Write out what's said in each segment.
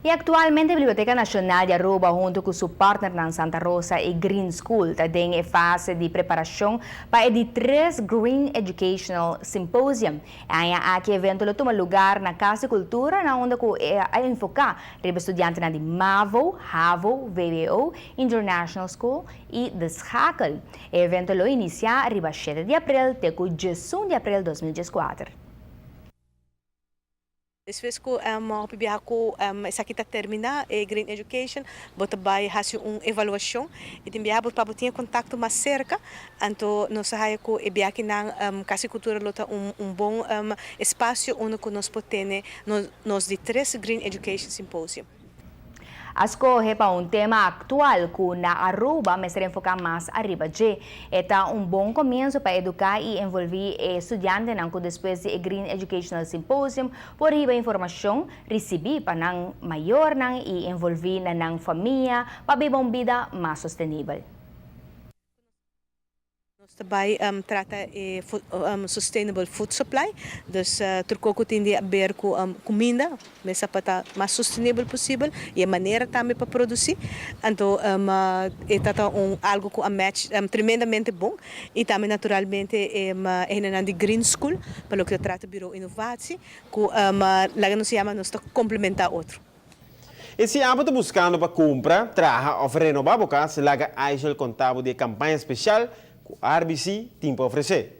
Y actualmente Biblioteca Nacional di Aruba hunto cu su partnernan Santa Rosa y Green School ta den e fase di preparacion pa e di 3 Green Educational Symposium. E aña aki e evento lo tuma lugar na Cas di Cultura, na unda cu a enfoca riba studiantenan di MAVO, HAVO, VWO, International School y De Schakel. E evento lo inicia riba 7 di april te cu 11 di april 2014. Despues cu hopi biaha cu esaki ta termina, e Green Education, bo ta bay haci un evaluacion y tin biaha bo pa bo tin e contacto mas cerca. Anto nos a haya cu e biakinan Cas di Cultura lo ta un bon espacio unda cu nos por tene nos di tres Green Education Symposium. A scoge pa un tema actual cu na Aruba mester enfoca mas ariba dje. E ta un bon comienso pa educa y envolvi e studiantenan cu despues di e Green Educational Symposium por hiba informacion ricibi pa nan mayornan y envolvi na nan famia pa biba un bida mas sostenibel. Nos ta bay trata e sustainable food supply, dus tur cu tin di haber cu cuminda, mester pa ta mas sostenibel posibel y e manera tambe pa produci. Anto e ta ta un algo cu a match tremendamente bon y tambe naturalmente e hendenan di Green School pa loke ta trata Bureau Innovatie cu laga nos yama nos ta complementa otro. Y si abo ta buscando pa cumpra, traha of renoba bo cas, laga Aishel conta bo di e campaña special cu RBC tin pa ofrece.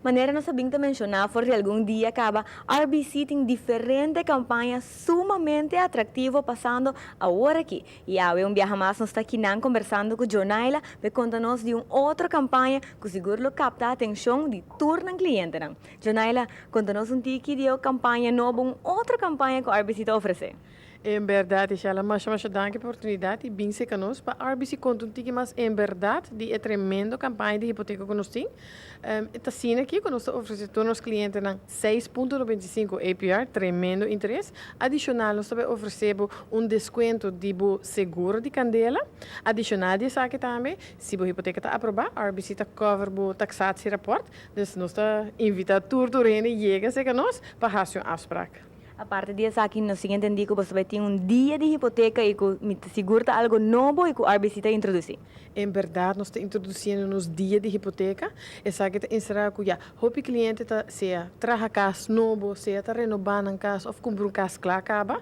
Manera nos a bin ta menciona for di algun dia caba, RBC tin diferente campaña sumamente atractivo pasando awor aki. Y awe un biaha mas nos ta akinan conversando cu Jonaila pa conta nos di un otro campaña cu sigur lo capta atencion di tur nan clientenan. Jonaila, conta nos un tiki di e campaña nobo, un otro campaña cu RBC ta ofrece. En berdad, Ishala, masha masha danki pa e oportunidad y bin cerca nos pa RBC conta un tiki mas en berdad di e tremendo campaña di hipoteca cu nos tin. Ta asina aki cu nos ta ofrece tur nos clientenan 6.95 APR, tremendo interes. Adicional, nos ta bay ofrece bo un descuento di bo seguro di candela. Adicional di esaki tambe, si bo hipoteca ta aproba, RBC ta cover bo taxatierapport. Dus nos ta invita tur tur hende yega cerca nos pa haci un afspraak. Aparte di esaki, nos a entende cu boso ta bay tin un dia di hipoteca y cu sigur ta algo nobo y cu RBC ta introduci. En berdad, nos ta introduciendo nos dia di hipoteca. Esaki ta encera cu ya, hopi cliente ta sea traha cas nobo, sea ta renoba nan cas of cumpra un cas cla caba.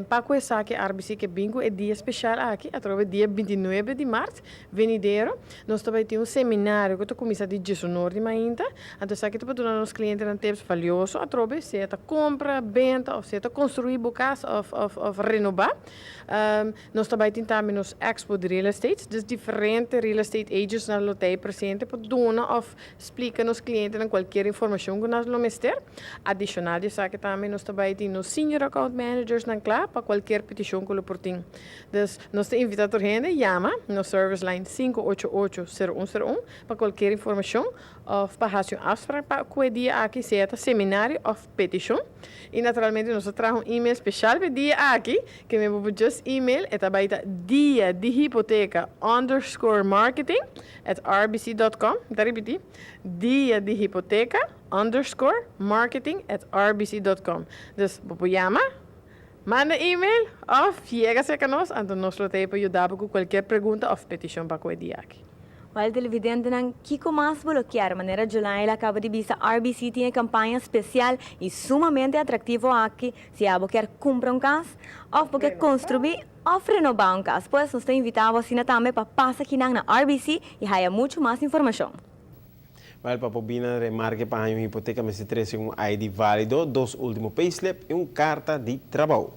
Pa cu esaki RBC ke bin cu e dia special aki, atrobe dia 29 di maart, venidero, nos ta bay tin un seminario cu ta cuminsa di 11 or di mainta. Anto esaki ta pa duna nos clientenan tips valioso atrobe, sea ta compra, benta of sea ta construi bo cas of renoba. Nos ta bay tin tambe nos expo di real estate, dus diferente real estate agents nan lo ta presente pa duna of splica nos clientenan cualkier informacion cu nan lo mester. Adicional di esaki tambe nos ta bay tin nos senior account managers nan cla pa cualkier peticion cu lo por tin. Dus nos ta invita tur hende yama nos service line 588-0101 pa cualkier informacion of pa haci un afspraak pa e dia aki, sea ta seminario of peticion. Y naturalmente nos ta traha un email special pa e dia aki, cu mi bo just email, e ta bay ta diadihipoteca_marketing@rbc.com. Ta ripiti, diadihipoteca_marketing@rbc.com. Dus bo por yama, manda email of yega cerca nos, anto nos lo ta pa yuda cu cualkier pregunta of peticion pa e dia aki. Wel, televidentenan, kico mas bo kier? Manera Jolaila a caba di bisa, RBC tin campaña special y sumamente atractivo aki. Si abo kier cumpra un cas, of bo kier construi of renoba un cas. Pues nos ta invita bo asina tambe pa pasa aki na RBC y haya mucho mas informacion. Wel, pa bin na remarke pa un hipoteca, mester trece un ID valido, dos ultimo payslip y un carta di trabou.